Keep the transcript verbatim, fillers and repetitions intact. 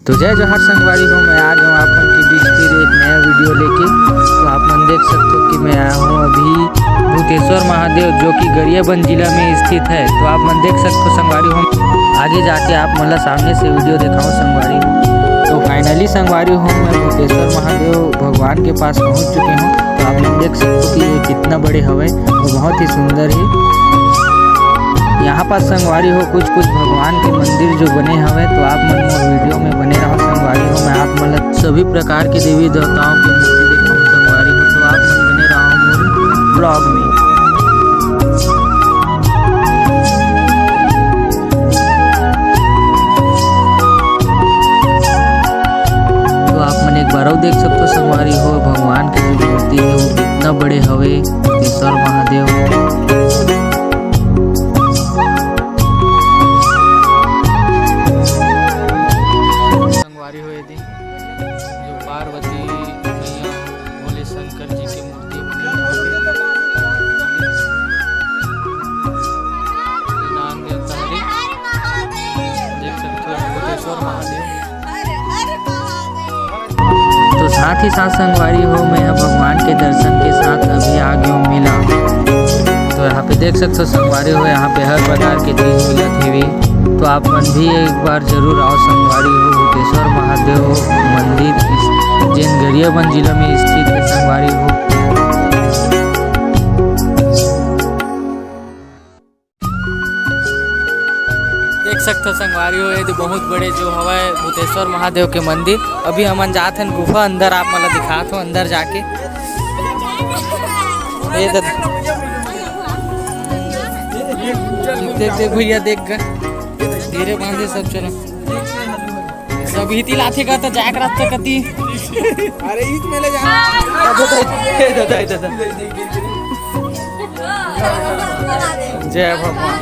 तो जय जोहार संगवारी हो, मैं आ गया हूँ आप मन के बीच फिर एक नया वीडियो लेके। तो आप मन देख सकते हो कि मैं आया हूँ अभी भूतेश्वर महादेव, जो कि गरियाबंद जिला में स्थित है। तो आप मन देख सकते हो संगवारी हो, आगे जाके आप मन ला सामने से वीडियो दिखाऊँ संगवारी हो। तो फाइनली संगवारी हो, मैं भूतेश्वर महादेव भगवान के पास पहुँच चुके हूँ। तो आप मन देख सकते हो कि ये कितना बड़े हवय, वो बहुत ही सुंदर है। यहाँ पास संगवारी हो कुछ कुछ भगवान के मंदिर जो बने हवय, तो आप मन मोर वीडियो में बने रहो संगवारी हो। मैं आप मन ला सभी प्रकार के देवी देवताओं की मूर्ति दिखाऊँ संगवारी हो, तो आप मन बने रहो मोर ब्लॉग में। तो आप मन एक बार अउ देख सकते हो संगवारी हो, भगवान के जो मूर्ति है वो कितना बड़े हवे, भूतेश्वर महादेव। संगवारी हो ये दिन जो पार्वती मैया भोले शंकर जी के मूर्ति बने हवे। नाग देवता हरे। देख सकते हो भूतेश्वर महादेव। तो साथ ही साथ संगवारी हो, मैं ह भगवान के दर्शन के साथ अभी आ गयो मेला। तो यहाँ पे देख सकते हो संगवारी हो, यहाँ पे हर प्रकार के चीज मिलत हेवे। तो आप मन भी एक बार जरूर आओ संगवारी हो, भूतेश्वर महादेव मंदिर इस-, जेन गरियाबंद जिला में स्थित है संगवारी हो। देख सकथो संगवारी हो, ये दे बहुत बड़े जो हवय भूतेश्वर महादेव के मंदिर। अभी हमन जात हन गुफा अंदर, आप मन ला दिखात हो अंदर जाके। ये दे, देख, देख भैया, देख ग। धीरे बांधे सब, चलो। सब इही तिलाथे का तो जाए के रास्ता कती। अरे, ईच में ले जा। दादा, दादा, दादा। जय भगवान।